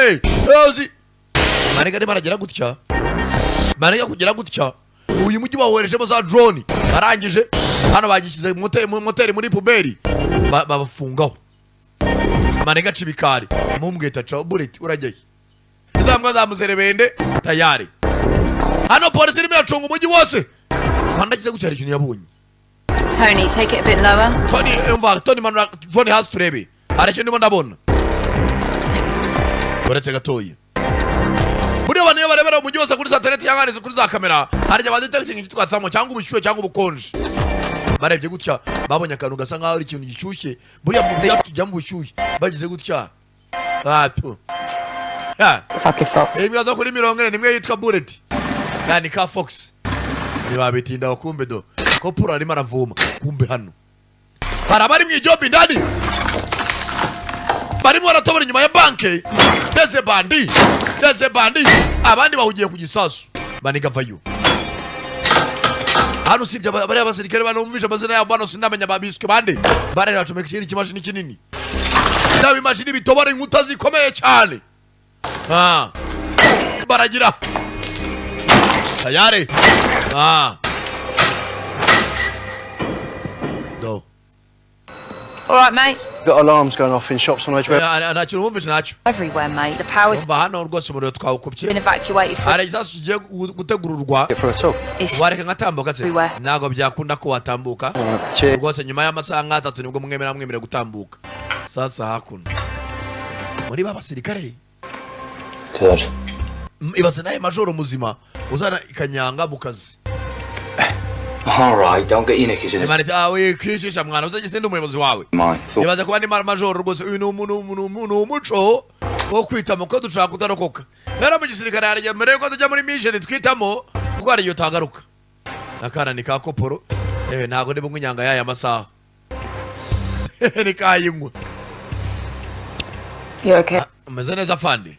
Hey, uzi manega arimo aragera gutya, manega kugera gutya. Uyu mujyi bawoherejemo za drone, barangije hano bagishyize moteri muri poubelle, babafungaho. Manega aca ibikari mumbweta caho bullet, urajyayo za mbwa za muserebende tayari. Hano polisi irimo iracunga umujyi wose. Rwanda agize gutya, hari ikintu yabonye. Tony, take it a bit lower. Tony, umva Tony, manura drone hasi turebe, hari ikintu ndimo ndabona. Uretse gatoya, buriya abantu iyo barebera umujyi wose kuri satellite cyangwa kuri za kamera, hari igihe badetectinga icyitwa thermal cyangwa ubushyuhe cyangwa ubukonje. Barebye gutya, babonye akantu gasa nkaho ari ikintu gishyushye. Buriya mu byacu tujya mu bushyuhe, bagize gutya atu. Ha. Fucking fox. Imbwa zo kuri 40 nimwe yitwa Bullet yani ka fox, ntibabitindaho. Kumbe do kopura arimo aravoma. Kumbe hano hari abari mu ijob indani, barimo baratobora inyuma ya banke ndetse bandi, ndetse bandi, abandi bahugiye ku gisasu. Baniga vayo hano. Usibye bariya basirikare banumvishe amazina yabo bano, sindamenya babiswe bande. Barari bacomeka ikindi kimashini kinini, bya bimashini bitobora inkuta zikomeye cyane. Ah. Baragira tayari. Ah. Do. All right, mate. Got alarms going off in shops on Edgware. Nta kintu wumvise ntacyo. Everywhere, mate. The power's Umva hano rwose umuriro twawukupye. been evacuated from. Hari igisasu kigiye gutegururwa. Get through at all. It's Wareka nkatambuka se? everywhere. Ntabwo byakunda ko watambuka. Cheers. Rwose nyuma y'amasaha nk'atatu nibwo mwemera gutambuka. Sasa hakuno muri ba basirikare. Good. Ibaze nawe majoro muzima uzana ikanyanga mu kazi. All right, don't get your knickers in a Imana iti ah, wikwishisha mwana, uzajye sindi umuyobozi wawe. mine. Ibaze kuba ndi majoro rwose. Uyu ni umuco wo kwitamo ko dushaka kutarokoka. Rero mu gisirikare hari igihe mbere yuko tujya muri mission twitamo, kuko hari igihe utagaruka. Akana ni ka koporo. Ewe, ntabwo ndi bunywe inyanga y'aya masaha, ni kayinywa. You okay? Umeze neza, fandi?